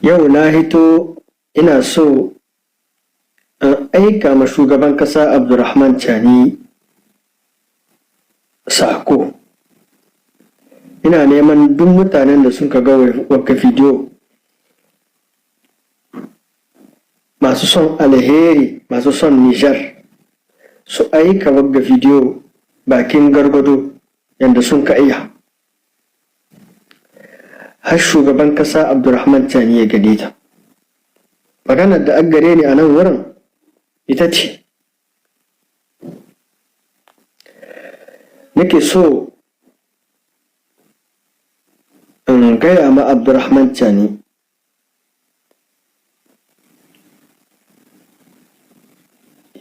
Yau na hito ina so in aika ma shugaban kasa Abdurrahman Chani sako. Ina neman duk mutanen da suka ga wagga bidiyo, masu son alheri, masu son Nijar, su aika wagga bidiyo bakin gargado yadda sun ka iya, har shugaban kasa Abdurrahman Chani ya gane ta. Maganar da an gare ni a nan wurin ita ce nake so in gaya ma Abdurrahman Chani: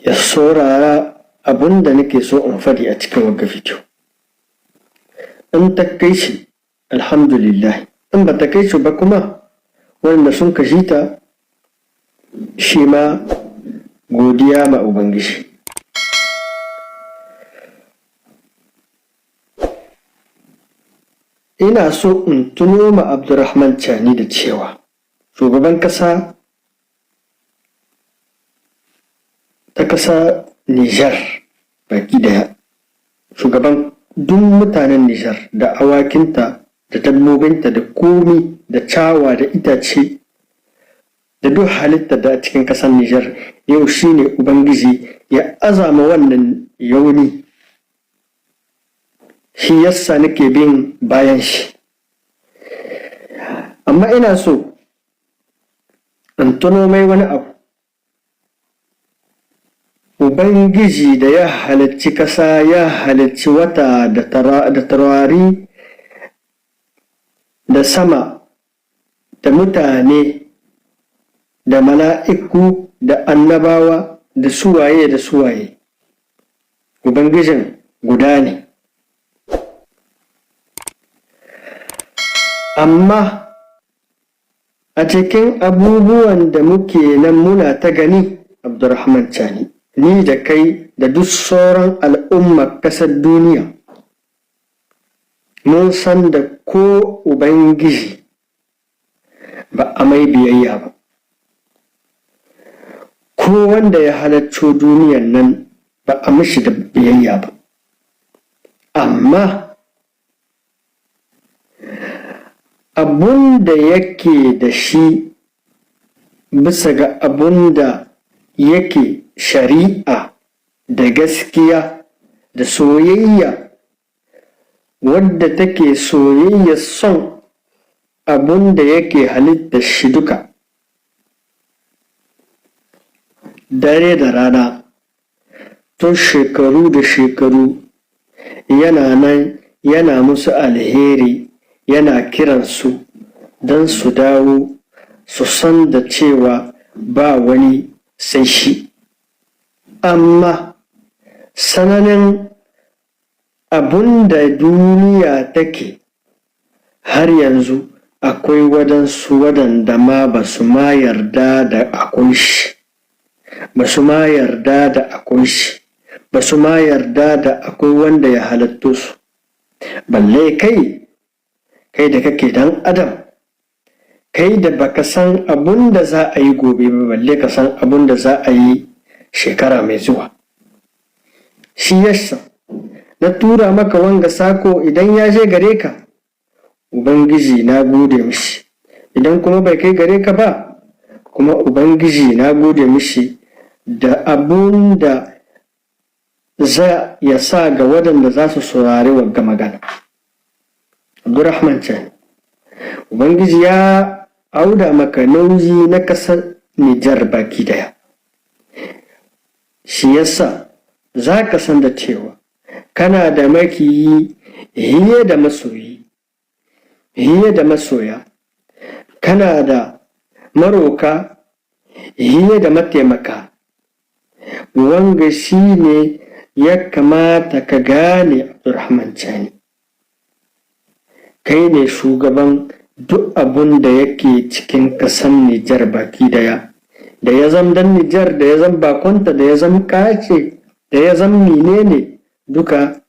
ya saurara abun da nake so in faɗi a cikin wagga bidiyo. In ta kai shi, alhamdulillah. In ba ta kai shi ba kuma, wanda sun kashi ta, shi ma godiya ma Ubangiji. Ina so in tuno ma Abdurrahman Chani da cewa shugaban kasa ta kasa Nijar baki daya, shugaban duk mutanen Nijar da awakinta da dabbobinta da komi da cawa da itace da duk halitta da a cikin kasar Nijar, yau shine Ubangiji ya azama wannan yauni. Shi yasa nake bin bayan shi. Amma ina so in tuno mai wani abu. Ubangiji da ya halicci kasa, ya halicci wata da taurari da sama da mutane da mala'iku da annabawa da suwaye da suwaye. Ubangijin guda ne. Amma a cikin abubuwan da muke nan muna ta gani, Abdurrahman Chani, ni da kai da duk sauran al'ummar ƙasar duniya, mun san da ko Ubangiji ba a mai biyayya ba. Ko wanda ya halarco duniyan nan ba a mishi da biyayya ba. Amma abun da yake da shi bisa ga abun da yake shari'a da gaskiya da soyayya wadda take soyayya son abun da yake halitta shi duka, dare da rana, tun shekaru da shekaru yana nan yana musu alheri, yana kiransu don su dawo su san da cewa ba wani sai shi. Amma sananin abun da duniya take har yanzu, akwai waɗansu waɗanda ma ba su ma yarda da akwai shi, ba su ma yarda da akwai shi, ba su ma yarda da akwai wanda ya halatto su. Balle kai, kai da kake dan adam, kai da baka san abun da za a yi gobe ba, balle ka san abun da za a yi shekara mai zuwa. Shi yasa na tura maka wanga sako. Idan ya je gare ka, Ubangiji na gode mishi. Idan kuma bai kai gare ka ba kuma, Ubangiji na gode mishi da abun da za ya sa ga waɗanda za su saurari wagga magana. Abdurrahman Chani, Ubangiji ya auda maka nauyi na ƙasar Nijar baki daya. Shi yasa za ka san da cewa kana da makiyi hiye da masoyi, hiye da masoya, kana da maroka hiye da mataimaka. Wanga shi ne ya kamata ka gane, Abdurrahman Chani. Kai ne shugaban duk abun da yake cikin ƙasar Nijar baki daya. Da ya zam dan Nijar, da ya zam bakonta, da ya zam kace, da ya zam menene, duka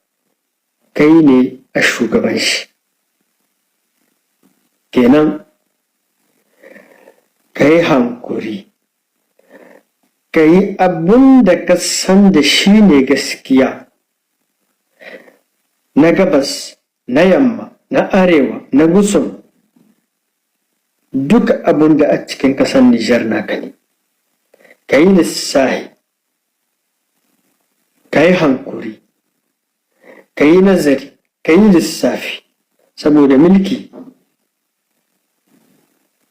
kai ne a shugaban shi. Kenan Ka yi hankuri, ka yi abun da ka san da shi ne gaskiya, na gabas, na yamma, na arewa, na gusum, duka abun da a cikin ƙasar Nijar naka ne. Ka yi lissahi, ka yi hankuri, ka yi nazari, ka yi lissafi, saboda mulki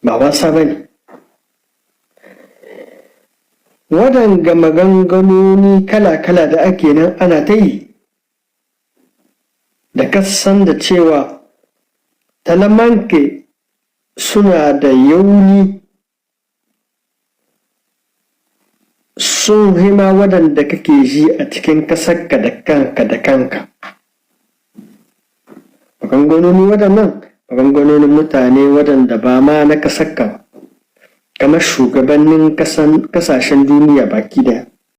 ba wasa ba ne. Waɗanga maganganoni kala-kala da ake nan ana ta yi, da kasan da cewa talamanke suna da yauni, sun hima waɗanda kake ji a cikin ƙasarka da kanka da kanka. Maganganoni waɗannan maganganoni mutane waɗanda ba ma na ƙasarka ba, kamar shugabannin ƙasashen duniya baki daya.